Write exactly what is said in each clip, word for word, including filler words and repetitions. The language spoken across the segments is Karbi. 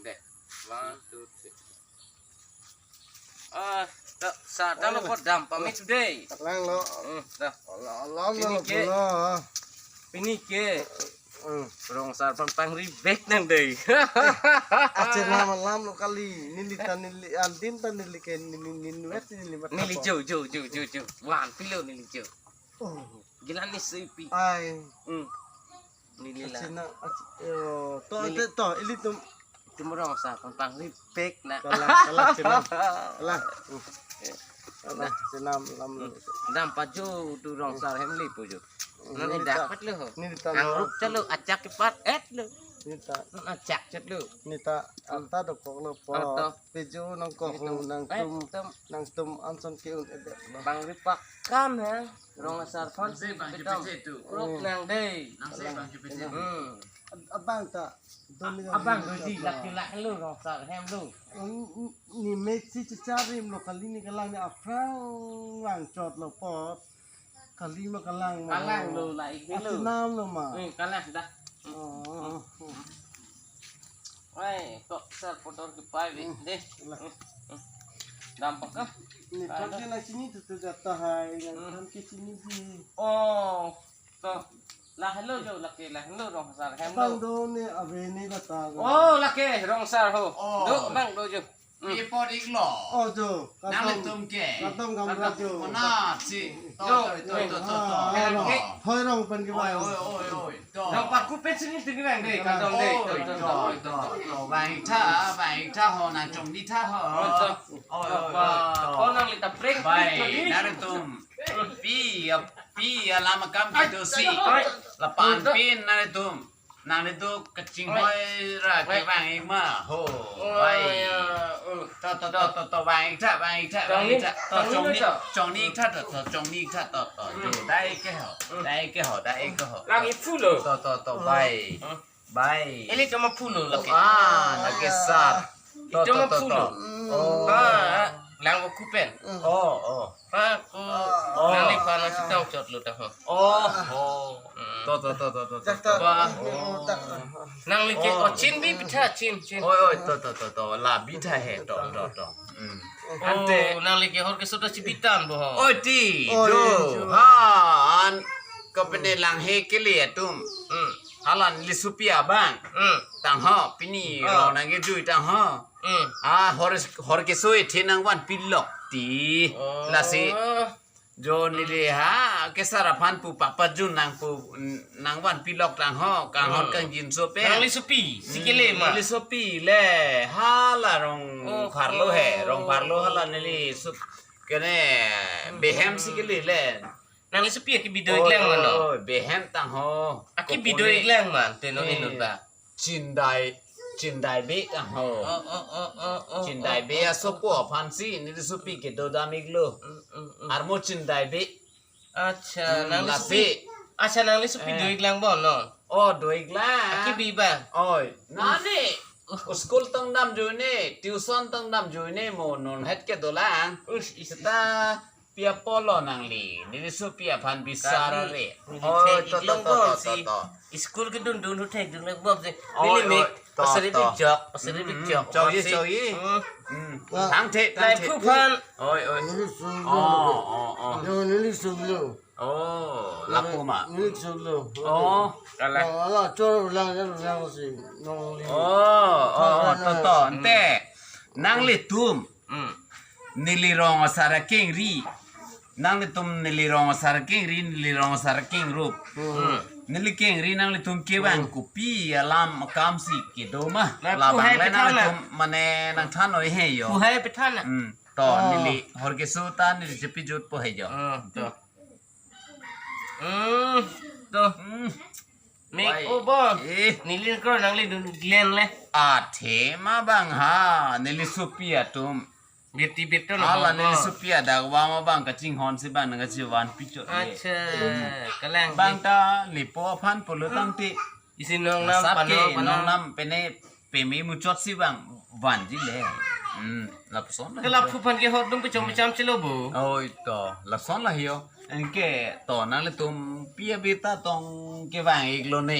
Deh, one, two, three. Ah, ta, sa, ta lo, oh, pot dam pamit today. Lang lo. Hmm, ta. Alam, alam, pini lo ke, pulo. Pini ke. Hmm. Rong Sar aphan pangri bek nang dei. Achenam alam lo kali. Neli ta neli antin ta neli ke neli, neli nuet neli mat. Neli apa? Jo, jo, jo, jo, jo. Wan pilo neli jo. Oh. Gilan ni sepi. Ai. Hmm. Neli la. Achenam, ac-, yo, to, neli to, to, ilitum. Itum Rong Sar aphan pangri bek na. Kalang, kalang, chenam. Kalang. Hmm. Kalang, chenam, lam, lam. Dam pajo tu Rong Sar hem le pajo. Hmm, non neli ta, dak pat lo ho. Neli ta. Angrup chalo, ajak kepat et lo. Neli ta. Non ajak chet lo. Neli ta, anta dokok lo po. Anta. Pejo nangkok, neli ta, nangtum, eh, tum, nangtum anson ke-un edet lo. Pangri pakam ha. Rong Sar aphan si bang pitom. Kepese tu. Kruk nang dei. Nang se bang kepese. Hmm. Ab-, abang ta. Don ni abang abang doji ta. Laki lak lo Rong Sar hem lo. Ni, ni, ni mesi cecarim lo kali ni kalang ni aphrang vangchot lo pot. Kali ma kalang ma. Kalang lo la ik ni lo. Achenam lo ma. Hmm, kalang dah. Oh. Ai, kok sar kotor kepai ve. Hmm. Deh. Lah. Hmm, hmm. Dam pakam. Ni kan ke la chini tu tu jata hai, yang kan ke chini di. Oh, to. Lahelo jo, lake lahelo Rong Sar hem lo. Bang do ni ave ni kata. Oh, lake Rong Sar ho. Oh. Do bang do jo. Hmm. Pi pot ik lo. Oh, jo. Nang le tum ke. Katom gamra jo. Kona si. To, jo, to, to, to, to. Ah, to. Hoi Rong pen ke bai. Oi, oi, oi, oi. To. Rong paku pen sini tinggi bang dei. Katom dei. Oi, to, to, to, to, to, to. Bang ik tha, bang ik tha ho, nang chongni tha ho. Oh, to. Oi, oi, oi, to. Ko nang lita prank, bai, prank lagi. Nang le tum. Pi, pi alam akam kedo si. Oi. Lapan pin nang le tum. Nang le tu kachinghoi ra kevang ik ma ho. Oh, bai. Ya, oh. To, to, to, to, to, vang ik tha, vang ik tha, vang ik tha. To, chongni, chongni ik tha, to, to, chongni ik tha, to, to. Jo, dai ke ho, dai ke ho, dai ke ho. Lang iphu lo. To, to, to, bai. Bai. Ili cuma phu lo lagi. Ah, lagi sar. To, to, to, to. Oh. Ah, lang ko kupen. Oh, oh. Ha, ko. Oh. Nang le pha nang sitang chot lo ta ho. Oh, oh. Hmm. To, to, to, to, to, to. Ba. Oh. Nang le ke, oh, chin bi bitha, chin, chin. Oi, oi, to, to, to, to. La bitha he, to, to, to. Hmm. Ante. Oh, nang le ke hor ke soda si bitan bo ho. Oi, ti, oi, jo, jo. Ha, an. Ko pene lang he ke le atum. Hmm. Hala neli sopi abang. Hmm. Tang ho, pini, oh, lo nang ke jui tang ho. Hmm. Ah, hor, hor ke soi the nang vanpi lok ti. Oh. Lasi. Jo neli ha, ke sar aphan pu papa jun nang pu, nang vanpi lok tang ho, kang hot, hmm, kang jin so pe. Nang le sopi, si ke le ma. Neli sopi le, hala Rong, oh, Pharlo he, oh, Rong Pharlo hala neli sop, kene, hmm, behem si ke le le. Nang le sopi aki bidoi, oi, lang ma no. Oi, behem tang ho. Aki bidoi, kopone, lang ma, te no, eh, inut ba. Chindai, Chindai be tang ho. Oh, oh, oh, oh, oh, Chindai be, oh, oh, asopo, oh, aphan si, neli sopi kedo dam ik lo. Mm, mm, mm. Armo Chindai be. Acha, hmm, nang le sopi. Lasi. Acha, nang le sopi, eh, doi ik lang bo non. Oh, doi ik lang. Aki bi ba. Oi, nani. Uh. School tang dam jui ne, tuition tang dam jui ne mo non het kedo lang. Ush, is, is, seta is. Pi apotlo nang le, neli sopi aphan bisar kali, re. Neli, oh, thek to, to, iklong to, bom to, si. To, to. School kedun dun hu thekdun lang bom si. Oh, neli mek, oh, to, pasari to. Bijok, pasari, hmm, bijok. Chok ye, si. Chok ye. Hmm. Hmm. Wah. Thang the, thang the. Laiphu aphan. Oi, oi. Neli solo. Oh, oh, oh. Yo, neli solo. Oh, lapu ma. Neli solo. Oh. Ala. Oh, ala, choro lang, lang, lang si. Nong li. Oh, oh, oh, to, to, ante. Nang le tum. Hmm. Neli Rong Asar akengri. Nang le tum neli Rong Asar akengri, neli Rong Asar akengrup. Hmm. Neli kengri nang le tum kevang, hmm, kopi alam akam si kedo ma. Nah, labang le nang le tum mane nang than oi he yo. Pu hai pethan na. Hmm. To, oh, neli hor keso ta neli chepi jut po he yo. Hmm, to. Hmm, to. Hmm. Mek, oi, o bo. Eh. Neli kro nang le dun glen le. Athe ma bang ha, neli sopi atum. Birti birto no. Hala bo. Neli sopi adak vang ma bang kachinghon si bang nang kachivan pichot le. Acha, hmm, kalang. Bang ta lepo aphan pulo tang ti. Isi nong nam, asap ke, panong, panong. Nong nam pene peme muchot si bang vanji le. Hmm, lapuson. Ke lapu aphan ke hot dum pechom pecham chelo bo. Oi to, lason la hio. Anke to nang le tum pi abita tong kevang ik lo ne.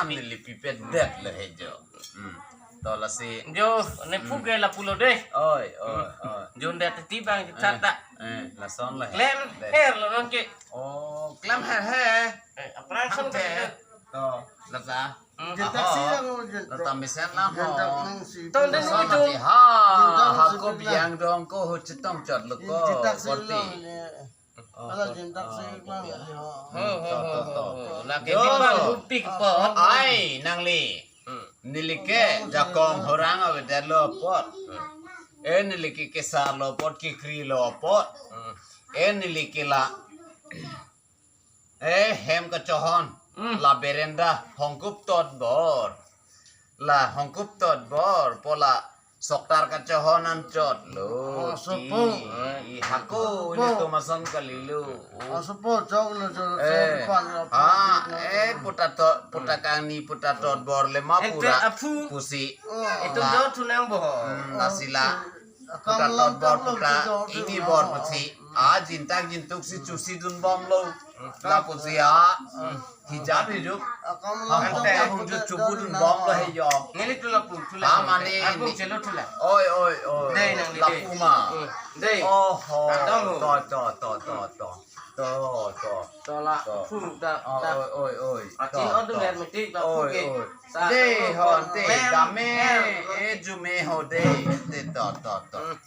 Anam neli pipet det le he jo. Hmm. To lasi. Jo, ne phu ke lapulo dei. Oi, oi, oi. Jon det ti bang chethan ta. Eh, lason le. Klem Dei. Her lo non ke. Oh, klem her he. Eh, aphrang son ke. To, lata. Hmm. Jentaksi Aho. Lang ho, jenta. Lata mesen lang ho. Jenta nang si. Ton den Lason ujung. Lati ha, jenta nang ha si ko bilang. Biang dong ko ho chetong chot lo ko. Jentaksi Korti. Lang ne. Ala jintak si lang ho. Ho, ho, ho, ho, ho. Lake Jo. Dipan hupik po. Ai, nangli. Hmm. Neli ke jakong horang avedetlo apot. Hmm. Eh, neli ke kesarlo apot, kekri lo apot. Hmm. Eh, neli ke la. Eh, hem kachohon. Hmm. La berenda hongkup tot bor. La hongkup tot bor. Pola soktar kachohon anchot lo. Oh, sopo. Ti, i hako, sopo. Ni tomason kalilo. Oh, sopo, chok lo, chok lo, eh, chok lo, ha, eh, puta to, puta kangni, puta tot bor le ma. Ekte pura aphu. Pusi. Oh. Etum jo thunang bo. Hmm, lasi la. Akam puta lang tot bor, kam lo, puta, jor ini jor bor lo. Pusi. A jintak jintuk si chusi dun bom lo. Hmm. La pusi a. Hmm. Hijab hijuk. Akam ha, lang hok kam ya lo, hung ju puta chubu dun bom lo he jo. Neli thula pu, thula. Ha, mane apu ni. Chelo thula. Oi, oi, oi. Dei nangli la dei. Pu ma. Hmm. Dei. Oh ho. Kadam ho. To, to, to, to, to. To, to. To la. To. Pu da, oh, da. Oi, oi, oi. Atin to, ordu to. Mer miti la pu ke. Oi, oi. Sa dei to, ho, to. Dei. Mem, dame, mem. Eh, jume ho dei. Dei, to, to, to. Hmm.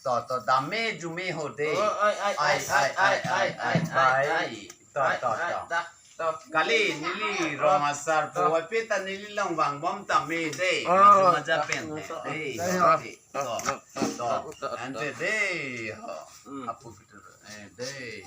To, to, dame jume ho dei. Oh, ai, ai, ai, ai, ai, ai, ai, ai, ai. Bai. To, ai, to, ai, to. Da, to. Kali, neli rong asar po, oh. Ape ta neli long vangbom tame dei. Oh. Maja maja pen dei. Dei, dei, ho, dei. To, to, to. Ante dei, ho. Hmm. Apu pitu, eh, dei.